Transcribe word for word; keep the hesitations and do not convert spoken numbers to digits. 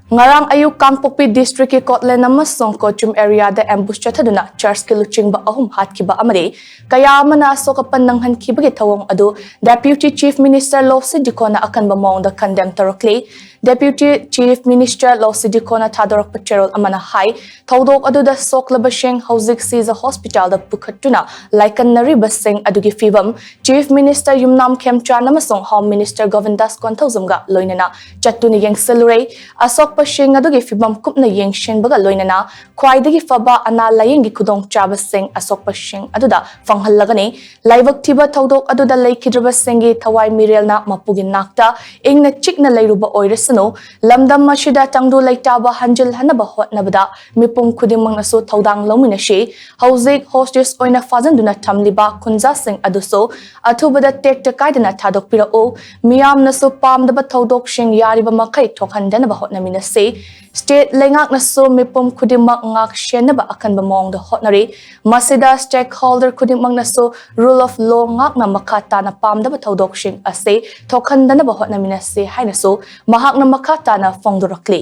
ꯉꯔꯥꯡ ꯑꯌꯨꯛ ꯀꯥꯡꯄꯣꯛꯄꯤ district ꯀꯤ ꯀꯣꯠꯂꯦꯟ ꯑꯃꯁꯨꯡ ꯀꯣꯆꯨꯝ area ꯗ ambush ꯆꯠꯊꯗꯨꯅ church ꯀꯤ ꯂꯨꯆꯤꯡꯕ ꯑꯍꯨꯝ ꯍꯥꯠꯈꯤꯕ ꯑꯃꯗꯤ ꯀꯌꯥ ꯑꯃꯅ ꯑꯁꯣꯛ ꯑꯄꯟ ꯅꯪꯍꯟꯈꯤꯕꯒꯤ ꯊꯧꯑꯣꯡ ꯑꯗꯨ Deputy Chief Minister ꯂꯣꯁꯤ ꯗꯤꯈꯣꯅ ꯑꯀꯟꯕ ꯃꯑꯣꯡꯗ condemn ꯇꯧꯔꯛꯂꯤ꯫ Deputy Chief Minister ꯂꯣꯁꯤ ꯗꯤꯈꯣꯅ ꯊꯥꯗꯣꯔꯛꯄ ꯆꯦꯔꯣꯜ ꯑꯃꯅ ꯍꯥꯏ, ꯊꯧꯗꯣꯛ ꯑꯗꯨꯗ ꯁꯣꯛꯂꯕꯁꯤꯡ ꯍꯧꯖꯤꯛ ꯁꯤꯖ hospital ꯗ ꯄꯨꯈꯠꯇꯨꯅ ꯂꯥꯏꯀꯠꯅꯔꯤꯕꯁꯤꯡ ꯑꯗꯨꯒꯤ ꯐꯤꯕꯝ Chief Minister ꯌꯨꯝꯅꯥꯝ ꯈꯦꯝꯆꯥꯟ ꯑꯃꯁꯨꯡ Home Minister ꯒꯣꯕꯤꯟꯗꯥꯁ ꯀꯣꯟꯊꯧꯖꯝꯒ ꯂꯣꯏꯅꯅ ꯆꯠꯇꯨꯅ ꯌꯦꯡꯁꯤꯜꯂꯨꯔꯦ꯫ ꯑꯁꯣꯛꯄꯁꯤꯡ ꯑꯗꯨꯒꯤ ꯐꯤꯕꯝ ꯀꯨꯞꯅ ꯌꯦꯡꯁꯤꯟꯕꯒ ꯂꯣꯏꯅꯅ ꯈ꯭ꯋꯥꯏꯗꯒꯤ ꯐꯕ ꯑꯅꯥ ꯂꯥꯌꯦꯡꯒꯤ ꯈꯨꯗꯣꯡꯆꯥꯕꯁꯤꯡ ꯑꯁꯣꯛꯄꯁꯤꯡ ꯑꯗꯨꯗ ꯐꯪꯍꯜꯂꯒꯅꯤ꯫ ꯂꯥꯏꯕꯛ ꯊꯤꯕ ꯊꯧꯗꯣꯛ ꯑꯗꯨꯗ ꯂꯩꯈꯤꯗ꯭ꯔꯕꯁꯤꯡꯒꯤ ꯊꯋꯥꯏ ꯃꯤꯔꯦꯜꯅ ꯃꯄꯨꯒꯤ ꯅꯥꯛꯇ ꯏꯪꯅ ꯆꯤꯛꯅ ꯂꯩꯔꯨꯕ ꯑꯣꯏꯔꯁꯅꯨ꯫ ꯂꯝꯗꯝ ꯑꯁꯤꯗ ꯇꯪꯗꯨ ꯂꯩꯇꯥꯕ ꯍꯟꯖꯤꯜꯍꯟꯅꯕ ꯍꯣꯠꯅꯕꯗ ꯃꯤꯄꯨꯝ ꯈꯨꯗꯤꯡꯃꯛꯅꯁꯨ ꯊꯧꯗꯥꯡ ꯂꯧꯃꯤꯟꯅꯁꯤ꯫ ꯍꯧꯖꯤꯛ hostage ꯑꯣꯏꯅ ꯐꯥꯖꯤꯟꯗꯨꯅ ꯊꯝꯂꯤꯕ ꯈꯨꯟꯖꯥꯁꯤꯡ ꯑꯗꯨꯁꯨ ꯑꯊꯨꯕꯗ ꯇꯦꯛꯇ ꯀꯥꯏꯗꯅ ꯊꯥꯗꯣꯛꯄꯤꯔꯛꯎ꯫ ꯃꯤꯌꯥꯝꯅꯁꯨ ꯄꯥꯝꯗꯕ ꯊꯧꯗꯣꯛꯁꯤꯡ ꯌꯥꯔꯤꯕ ꯃꯈꯩ ꯊꯣꯛꯍꯟꯗꯅꯕ ꯍꯣꯠꯅꯃꯤꯟꯅꯁꯤ꯫ State ꯂꯩꯉꯥꯛꯅꯁꯨ ꯃꯤꯄꯨꯝ ꯈꯨꯗꯤꯡꯃꯛ ꯉꯥꯛ ꯁꯦꯟꯅꯕ ꯑꯀꯟꯕ ꯃꯑꯣꯡꯗ ꯍꯣꯠꯅꯔꯤ꯫ ꯃꯁꯤꯗ stakeholder ꯈꯨꯗꯤꯡꯃꯛꯅꯁꯨ rule of law ꯉꯥꯛꯅ ꯃꯈꯥ ꯇꯥꯅ ꯄꯥꯝꯗꯕ ꯊꯧꯗꯣꯛꯁꯤꯡ ꯑꯁꯤ ꯊꯣꯛꯍꯟꯗꯅꯕ ꯍꯣꯠꯅꯃꯤꯟꯅꯁꯤ ꯍꯥꯏꯅꯁꯨ ꯃꯍꯥꯛꯅ ꯃꯈꯥ ꯇꯥꯅ ꯐꯣꯡꯗꯣꯔꯛꯂꯤ꯫